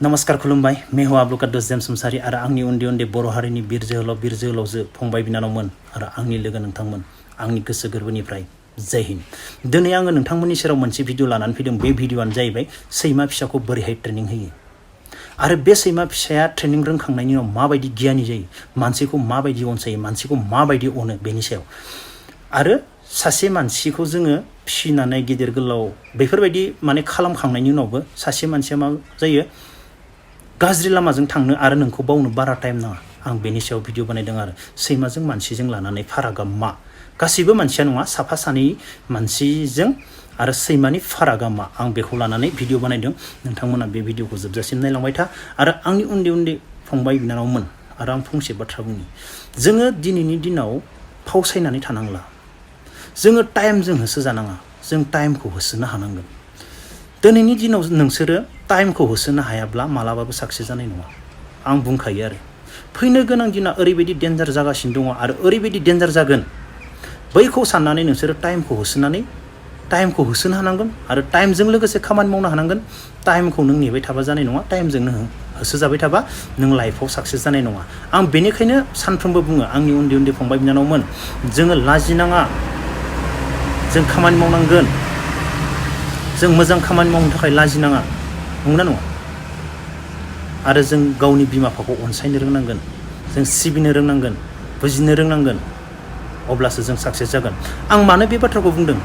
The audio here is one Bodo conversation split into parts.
नमस्कार खुलुमबाय मैं हूं आपका दोस्त जेम्स मुसाहारि आरो आंनि उन्दै बर' हारिनि बिर जोहोलावजो फंबाय बिनानावमोन आरो आंनि लोगो नोंथांमोन आंनि गोसो गोरबोनिफ्राय जय हिन्द। दिनै आङो नोंथांमोननि सेराव मोनसे भिडिअ लानानै फैदों। बे भिडिअआनो जाहैबाय सैमा फिसाखौ बोरैहाय ट्रेनिं होयो आरो बे सैमा फिसाया ट्रेनिं रोंखांनायनि उनाव माबायदि गियानि जायो, मानसिखौ माबायदि अनसायो, मानसिखौ माबायदि अनो बेनि सायाव। आरो सासे मानसिखौ जोङो फिसिनानै गिदिर गोलाव बेफोरबायदि माने खालामखांनायनि उनावबो सासे मानसिया मा जायो, गाज्रि लामाजों थांनो आरो नोंखौ बावनो बारा टाइम नाङा। आं बेनि सायाव भिडिअ बानायदों आरो सैमाजों मानसिजों लानानै फारागा मा, गासैबो मानसिया नङा, साफा सानै मानसिजों आरो सैमानि फारागा मा, आं बेखौ लानानै भिडिअ बानायदों। नोंथांमोना बे भिडिअखौ जोबजासिम नायलांबाय था। आरो आंनि उन्दै फंबाय बिनानावमोन आरो आं फंसे बाथ्रा बुंनि, जोङो दिनैनि दिनाव फावसायनानै थानांला, जोङो टाइमजों होसोजानाङा, जों टाइमखौ होसोनो हानांगोन। दिनैनि दिनाव नोंसोरो टाइमखौ होसोनो हायाब्ला मालाबाबो साक्सेस जानाय नङा। आं बुंखायो आरो फैनो गोनां दिना ओरैबायदि डेन्जार जागासिनो दङ आरो ओरैबायदि डेन्जार जागोन, बैखौ साननानै नोंसोरो टाइमखौ होसोनो हानांगोन आरो टाइमजों लोगोसे खामानि मावनो हानांगोन। टाइमखौ नों नेबाय थाबा जानाय नङा, टाइमजों नों होसोजाबाय थाबा नों लाइफआव साक्सेस जानाय नङा। आं बेनिखायनो सानफ्रोमबो बुङो आंनि उन्दै फंबाय बिनानावमोन, जोङो लाजिनाङा, जों खामानि मावनांगोन, जों मोजां खामानि मावनो थाखाय लाजिनाङा, नंगौना नङा? आरो जों गावनि बिमा बिफाखौ अनसायनो रोंनांगोन, जों सिबिनो रोंनांगोन, बुजिनो रोंनांगोन, अब्लासो जों साक्सेस जागोन। आं मानो बे बाथ्राखौ बुंदों,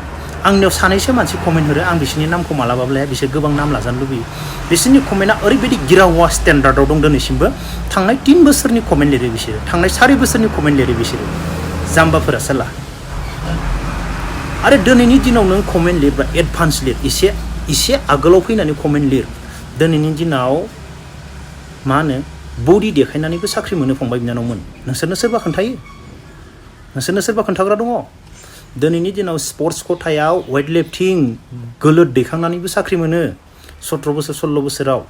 आंनियाव सानैसो मानसि कमेन्ट हरो, आं बिसोरनि नामखौ मालाबाबो लाया, बिसोर गोबां नाम लाजानो लुबैयो। बिसोरनि कमेन्टआ ओरैबायदि गिरावा स्टेन्डार्डआव दं दिनैसिमबो। थांनाय 3 बोसोरनि कमेन्ट लिरो बिसोरो, थांनाय 4 बोसोरनि कमेन्ट लिरो बिसोरो, जाम्बाफोरा साला। आरो दिनैनि दिनाव नों कमेन्ट लिरबा एडभान्स लिर, एसे आगोलाव फैनानै कमेन्ट लिर। दिनैनि दिनाव मा होनो, बडि देखायनानैबो साख्रि मोनो फंबाय बिनानावमोन। नोंसोरनो सोरबा खोन्थायो? नोंसोरनो सोरबा खोन्थाग्रा दङ? दिनैनि दिनाव स्पर्ट्स खथायाव वेट लिफ्टिं गोलोद दैखांनानैबो साख्रि मोनो 17 बोसोर 16 बोसोराव।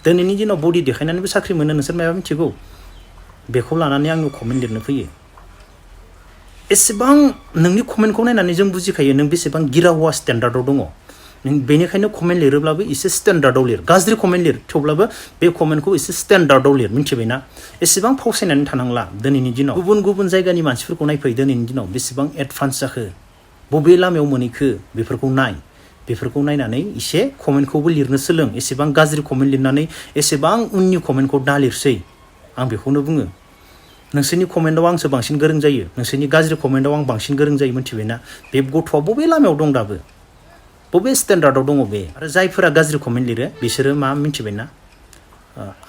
दिनैनि दिनाव बडि देखायनानैबो साख्रि मोनो। नोंसोर माबा मिथिगौ? बेखौ लानानै आंनो कमेन्ट लिरनो फैयो। एसेबां नोंनि कमेन्टखौ नायनानै जों बुजिखायो नों बेसेबां गिरावा स्टेन्डार्डआव दङ। नों बेनिखायनो कमेन्ट लिरोब्लाबो एसे स्टेन्डार्डआव लिर। गाज्रि कमेन्ट लिर, थेवब्लाबो बे कमेन्टखौ एसे स्टेन्डार्डआव लिर, मिथिबायना? एसेबां फावसायनानै थानांला। दिनैनि दिनाव गुबुन जायगानि मानसिफोरखौ नायफै, दिनैनि दिनाव बेसेबां एडभान्स जाखो, बबे लामायाव मोनहैखो, बेफोरखौ नाय। बेफोरखौ नायनानै एसे कमेन्टखौबो लिरनो सोलों। एसेबां गाज्रि कमेन्ट लिरनानै एसेबां उननि कमेन्टखौ दा लिरसै। आं बेखौनो बुङो, नोंसोरनि कमेन्टआव आंसो बांसिन गोरों जायो, नोंसोरनि गाज्रि कमेन्टआव आं बांसिन गोरों जायो, मिथिबायना? बे गथ'आ बबे लामायाव दं दाबो, बबे स्टेन्डार्डआव दङ बे? आरो जायफोरा गाज्रि कमेन्ट लिरो बिसोरो मा मिथिबायना,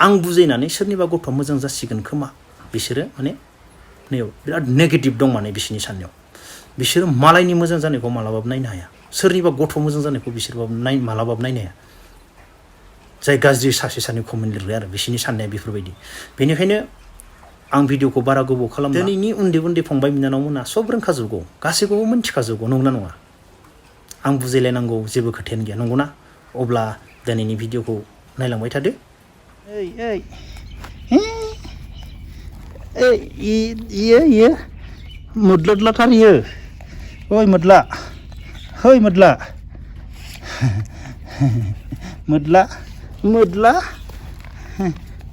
आं बुजायनानै सोरनिबा गथ'आ मोजां जासिगोन खोमा, बिसोरो माने नैयाव बिराद नेगेटिभ दं माने बिसोरनि साननायाव। बिसोरो मालायनि मोजां जानायखौ मालाबाबो नायनो हाया, सोरनिबा गथ' मोजां जानायखौ बिसोरबाबो मालाबाबो नायनो हाया। जाय गाज्रि सासे कमेन्ट लिरो आरो बिसोरनि साननाया बेफोरबायदि। बेनिखायनो आं भिडिअखौ बारा गोबाव खालामला। दिनैनि उन्दै फंबाय बिनानावमोना सब रोंखाजोबगौ, गासैखौबो मिन्थिखाजोबगौ, नंगौना नङा? आं बुजायलायनांगौ जेबो खोथायानो गैया, नंगौना? अब्ला दिनैनि भिडिअखौ नायलांबाय थादो। इयो मोद्लाद्लाथार इयो। ओइ मोद्ला, है मोद्ला,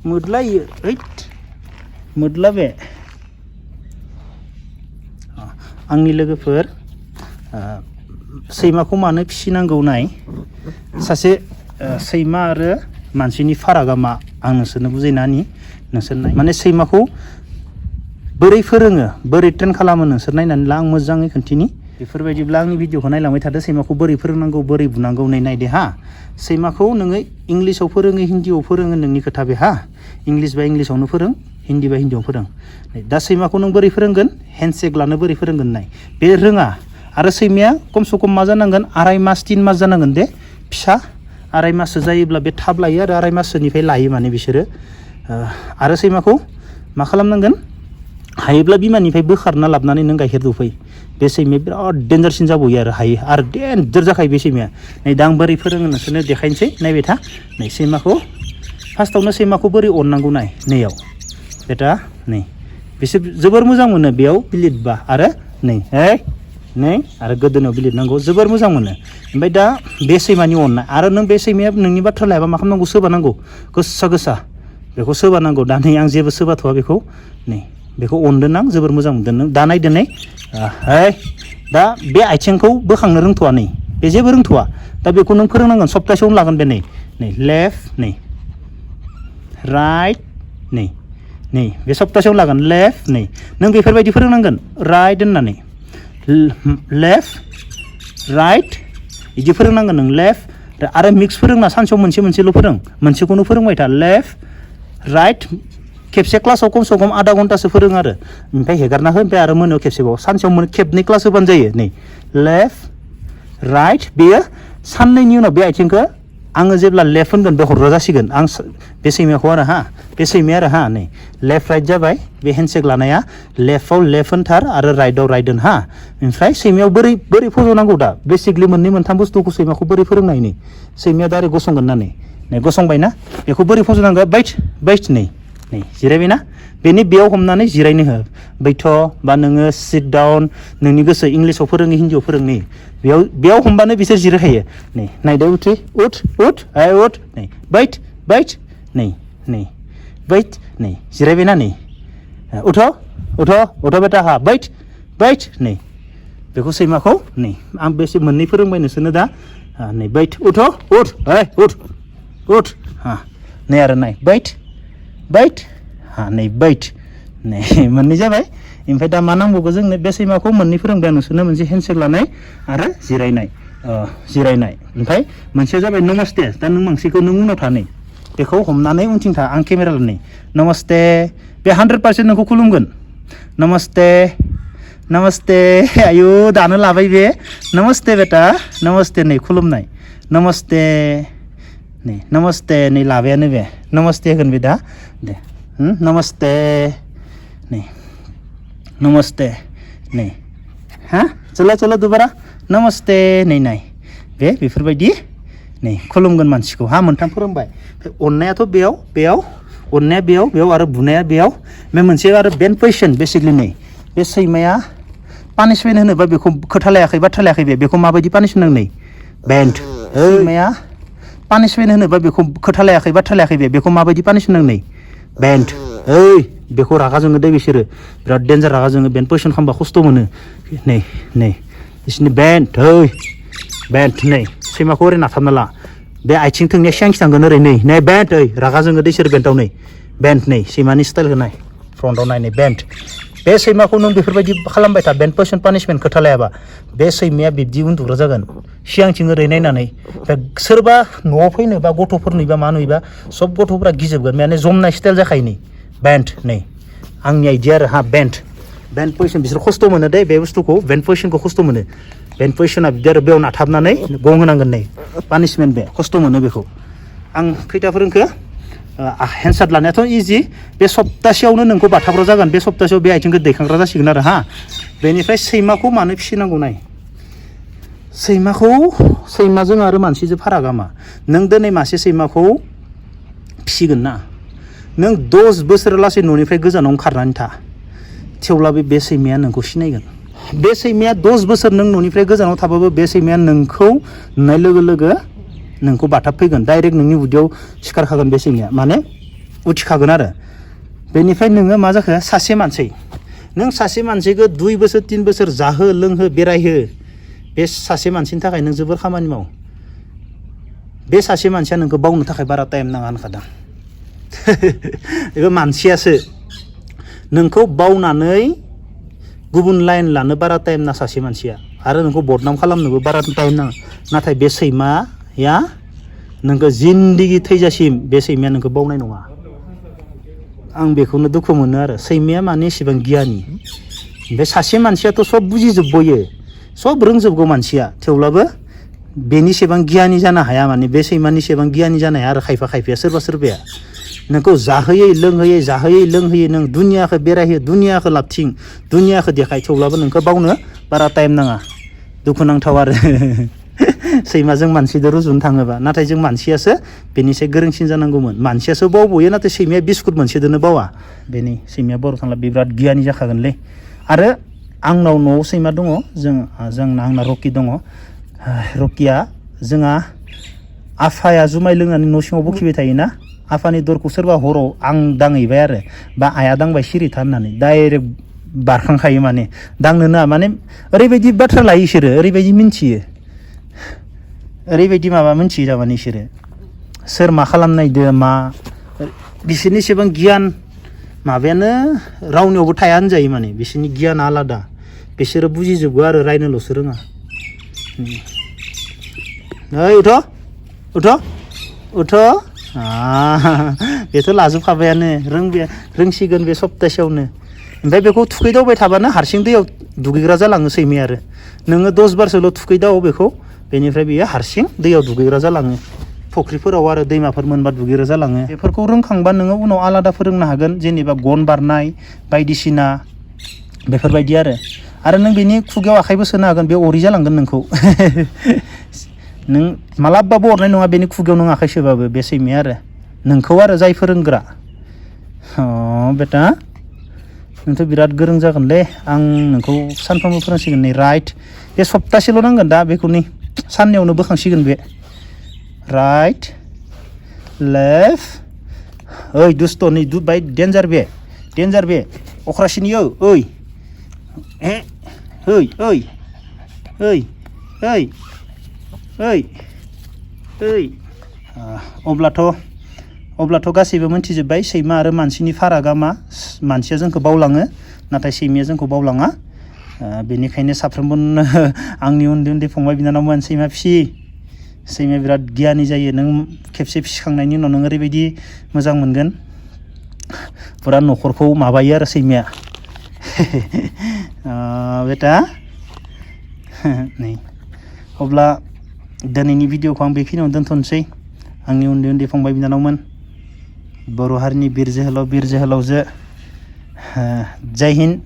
मोद्ला इयो, मोद्ला बे। आंनि लोगोफोर, सैमाखौ मानो फिसिनांगौ नाय, सासे सैमा आरो मानसिनि फारागा मा, आं नोंसोरनो बुजायना होनि। नोंसोर नाय, माने सैमाखौ बोरै फोरोङो, बोरै ट्रेन खालामो, नोंसोर नायनानै ला, आं मोजाङै खोन्थिनि। बेफोरबायदिब्ला आंनि भिडिअखौ नायलांबाय थादो। सैमाखौ बोरै फोरोंनांगौ, बोरै बुनांगौ, नायदे हा। सैमाखौ नोङो इंलिसाव फोरोङो, हिन्दीआव फोरोङो, नोंनि खोथा बे हा। इंलिस बा इंलिसावनो फोरों, हिन्दी बा हिन्दीआवनो फोरों। दा सैमाखौ नों बोरै फोरोंगोन, हेन्डसेक लानो बोरै फोरोंगोन नाय। बे रोङा। आरो सैमाया खमसे खम मा जानांगोन, 2.5 मास 3 मास जानांगोन दे, फिसा 2.5 माससो जायोब्ला बे थाब लायो आरो 2.5 माससोनिफ्राय लायो माने बिसोरो। आरो सैमाखौ मा खालामनांगोन, हायोब्ला बिमानिफ्राय बोखारना लाबोनानै नों गाइखेर दौफै। बे सैमाया बिराद डेन्जारसिन जाबावयो आरो हायो, आरो डेन्जार जाखायो बे सैमाया। नै दा आं बोरै फोरोङो नोंसोरनो देखायनोसै, नायबाय था। नै सैमाखौ फार्स्टआवनो सैमाखौ बोरै अननांगौ नाय, नैयाव बेटा, नै बिसोर जोबोर मोजां मोनो बेयाव बिलिरबा। आरो नै नै आरो गोदोनायाव बिलिरनांगौ जोबोर मोजां मोनो ओमफ्राय दा बे सैमानि अननाय आरो नों बे सैमाया नोंनि बाथ्रा लायाबा मा खालामनांगौ सोबानांगौ गोसा बेखौ सोबानांगौ दा नै आं जेबो सोबाथ'वा बेखौ नै बेखौ अनदों आं जोबोर मोजां मोनदों नों दा नायदो नै दा बे आथिंखौ बोखांनो रोंथ'वा नै बे जेबो रोंथ'वा दा बेखौ नों फोरोंनांगोन सप्तासेयावनो लागोन बे नै लेफ्ट नै राइट नै बे सप्तासेयावनो लागोन लेफ्ट नै नों बेफोरबायदि फोरोंनांगोन राइट होननानै लेफ्ट राइट बिदि फोरोंनांगोन नों लेफ्ट आरो मिक्स फोरोंना सानसेयाव मोनसेल' फोरों मोनसेखौनो फोरोंबाय था लेफ्ट राइट खेबसे क्लासाव खमसे खम आधा घन्टासो फोरों आरो ओमफ्राय हेगारना हो ओमफ्राय आरो मोनायाव खेबसेबाव सानसेयाव खेबनै क्लास होबानो जायो नै लेफ्ट राइट बेयो साननैनि उनाव बे आथिंखौ आङो जेब्ला लेफ्ट होनगोन बे हरग्रा जासिगोन आं बे सैमाखौ आरो बे सैमाया आरो नै लेफ्ट राइट जाबाय बे हेन्डसेक लानाया लेफ्टआव लेफ्ट होनथार आरो राइटआव राइट होन ओमफ्राय सैमायाव बोरै फज'नांगौ दा बेसिकलि मोननै मोनथाम बुस्थुखौ सैमाखौ बोरै फोरोंनाय नै सैमाया दा ओरै गसंगोन ना नै गसंबाय ना बेखौ बोरै फज'नांगौ बाइट नै जिरायबायना बेनि बेयाव हमनानै जिरायनो हो बैथ' बा नोङो सिट डाउन नोंनि गोसो इंलिसाव फोरोङो हिन्दीयाव फोरों नै बेयाव हमबानो बिसोर जिरायखायो नै नायदो उठ नै बाइट नै बाइट नै जिरायबायना नै उठ' बेटा बाइट नै बेखौ सैमाखौ नै आं बेसे मोननै फोरोंबाय नोंसोरनो दा नै बाइट उठ नै आरो नाय बाइट नै बाइट नै मोननै जाबाय ओमफ्राय दा मा नांबावगौ जोंनो बे सैमाखौ मोननै फोरोंबाय आं नोंसोरनो मोनसे हेन्डसेक लानाय आरो जिरायनाय ओमफ्राय मोनसेया जाबाय नमस्ते दा नों मोनसेखौ नों उनाव था नै बेखौ हमनानै उनथिं था आं केमेरा लानानै नमस्ते बे 100% नोंखौ खुलुमगोन नमस्ते आयु दानो लाबाय बे नमस्ते बेटा नमस्ते नै खुलुमनाय नमस्ते नै लाबायानो बे नमस्ते होगोन बे दा दे नमस्ते नै चलो दुबारा नमस्ते नै नाय बेफोरबायदि नै खुलुमगोन मानसिखौ मोनथाम फोरोंबाय अननायाथ' बेयाव अननाया बेयाव आरो बुनाया बेयाव बे मोनसे आरो बेन्ड पोजिसन बेसिकलि नै बे सैमाया पानिशमेन्ट होनोबा बेखौ खोथा लायाखै बाथ्रा लायाखै बेखौ माबायदि पानिशमेन्ट होनांगौ नै बेन्ड सैमाया पानिशमेन्ट होनोबा बेखौ खोथा लायाखै बाथ्रा लायाखै बेखौ माबायदि पानिशमेन्ट होनांगौ नै बेन्ड बेखौ रागा जोङो दे बिसोरो बिराद डेन्जार रागा जोङो बेन्ड पोजिसन खालामबा खस्थ' मोनो नै बिसोरनि बेन्ड नै सैमाखौ ओरै नाथाबना ला बे आथिं थोंनाया सिगांखि थांगोन ओरै नै बेन्ड रागा जोङो दै बिसोर बेन्डआव नै बेन्ड नै सैमानि स्टाइल होनाय फ्रन्टआव नाय बेन्ड बे सैमाखौ नों बेफोरबायदि खालामबाय था बेन्ड पोजिसन पानिशमेन्ट खोथा लायाबा बे सैमाया बिब्दि उन्दुग्रा जागोन सिगांथिं ओरै नायनानै सोरबा न'आव फैनो बा गथ'फोर नुयोबा मा नुयोबा सब गथ'फोरा गिजोबगोन माने जमनाय स्टाइल जाखायो नै बेन्ड नै आंनि आइडिया आरो बेन्ड पोजिसन बिसोर खस्थ' मोनो दे बे बुस्थुखौ बेन्ड पोजिसनखौ खस्थ' मोनो बेन्ड पोजिसना बिदि आरो बेयाव नाथाबनानै गं होनांगोन नै पानिशमेन्ट बे खस्थ' मोनो बेखौ आं खैथा फोरोंखो हेन्डसाट लानायाथ' इजि बे सप्तासेयावनो नोंखौ बाथाबग्रा जागोन बे सप्तासेयाव बे आथिंखौ दैखांग्रा जासिगोन आरो बेनिफ्राय सैमाखौ मानो फिसिनांगौ नाय सैमाजों आरो मानसिजों फारागा मा नों दिनै मासे सैमाखौ फिसिगोन ना नों 10 बोसोर लासै न'निफ्राय गोजानाव खारनानै था थेवब्लाबो बे सैमाया नोंखौ सिनायगोन बे सैमाया 10 बोसोर नों न'निफ्राय गोजानाव थाबाबो बे सैमाया नोंखौ नुनाय लोगो नोंखौ बाथाब फैगोन डाइरेक्ट नोंनि उदैयाव सिखारखागोन बे सैमाया माने उथिखागोन आरो बेनिफ्राय नोङो मा जाखो सासे मानसिखौ 2 बोसोर 3 बोसोर जाहो लोंहो बेरायहो बे सासे मानसिनि थाखाय नों जोबोर खामानि माव बे सासे मानसिया नोंखौ बावनो थाखाय बारा टाइम नाङा होनखादां बेबो मानसियासो नोंखौ बावनानै गुबुन लाइन लानो बारा टाइम ना सासे मानसिया आरो नोंखौ बदनाम खालामनोबो बारा टाइम नाङा नाथाय बे सैमाया नोंखौ जिन्दगि थैजासिम बे सैमाया नोंखौ बावनाय नङा आं बेखौनो दुखु मोनो आरो सैमाया माने एसेबां गियानि बे सासे मानसियाथ' सब बुजिजोबबोयो सब रोंजोबगौ मानसिया थेवब्लाबो बेनि सेबां गियानि जानो हाया माने बे सैमानि सेबां गियानि जानो हाया आरो खायफाया सोरबाया नोंखौ जाहोयै लोंहोयै नों दुनियाखौ बेरायहो दुनियाखौ लाबथिं दुनियाखौ देखाय थेवब्लाबो नोंखौ बावनो बारा टाइम नाङा दुखुनांथाव आरो सैमाजों मानसिजों रुजुनो थाङोबा नाथाय जों मानसियासो बेनिसाय गोरोंसिन जानांगौमोन मानसियासो बावबोयो नाथाय सैमाया बिस्कुट मोनसेदोनो बावा बेनि सैमाया बर' थांला बिराद गियानि जाखागोनलै आरो आंनाव न'आव सैमा दङ आंना रकि दङ रकिया जोंहा आफाया जुमाय लोंनानै न' सिङाव बखिबाय थायोना आफानि दरखौ सोरबा हराव आं दांहैबाय आरो बा आइया दांबाय सिरिथा होननानै डाइरेक्ट बारखांखायो माने दांनो नाङा माने ओरैबायदि बाथ्रा लायो इसोरो ओरैबायदि मिन्थियो ओरैबायदि माबा मिन्थियो थारमाने इसोरो सोर मा खालामनायदो मा बिसोरनि एसेबां गियान माबायानो रावनियावबो थाया होनजायो माने बिसोरनि गियाना आलादा बिसोरो बुजिजोबो आरो रायनोल'सो रोङा ओइ उथ' बेथ' लाजोबखाबायानो रोंसिगोन बे सप्तासेयावनो ओमफ्राय बेखौ थुखैदावबाय थाबानो हारसिं दैयाव दुगैग्रा जालाङो सैमाया आरो नोङो 10 बारसोल' थुखैदाव बेखौ बेनिफ्राय बियो हारसिं दैयाव दुगैग्रा जालाङो फुख्रिफोराव आरो दैमाफोर मोनबा दुगैग्रा जालाङो बेफोरखौ रोंखांबा नोङो उनाव आलादा फोरोंनो हागोन जेनेबा गन बारनाय बायदिसिना बेफोरबायदि आरो नों बेनि खुगायाव आखाइबो सोनो हागोन बे अरि जालांगोन नोंखौ नों मालाबाबो अरनाय नङा बेनि खुगायाव नों आखाइ सोबाबो बे सैमाया आरो नोंखौ आरो जाय फोरोंग्रा बेटा नोंथ' बिराद गोरों जागोनलै आं नोंखौ सानफ्रोमबो फोरोंसिगोन नै राइट बे सप्तासेल' नांगोन दा बेखौ नै साननैयावनो बोखांसिगोन बे राइट लेफ्ट ओइ दुस्त' नै बाय डेन्जार बे अख्रासिनियो ओइ अब्लाथ' गासैबो मोनथिजोब्बाय सैमा आरो मानसिनि फारागा मा मानसिया जोंखौ बावलाङो नाथाय सैमाया जोंखौ बावलाङा बेनिखायनो साफ्रोमबो आंनि उन्दै फंबाय बिनानावमोन सैमा फिसि सैमाया बिराद गियानि जायो नों खेबसे फिसिखांनायनि उनाव नों ओरैबायदि मोजां मोनगोन फुरा न'खरखौ माबायो आरो सैमाया बेटा नै अब्ला दिनैनि भिडिअखौ आं बेखिनियावनो दोनथ'नोसै आंनि उन्दै फंबाय बिनानावमोन बर' हारिनि बिर जोहोलाव बिर जोहोलावजो जय हिन्द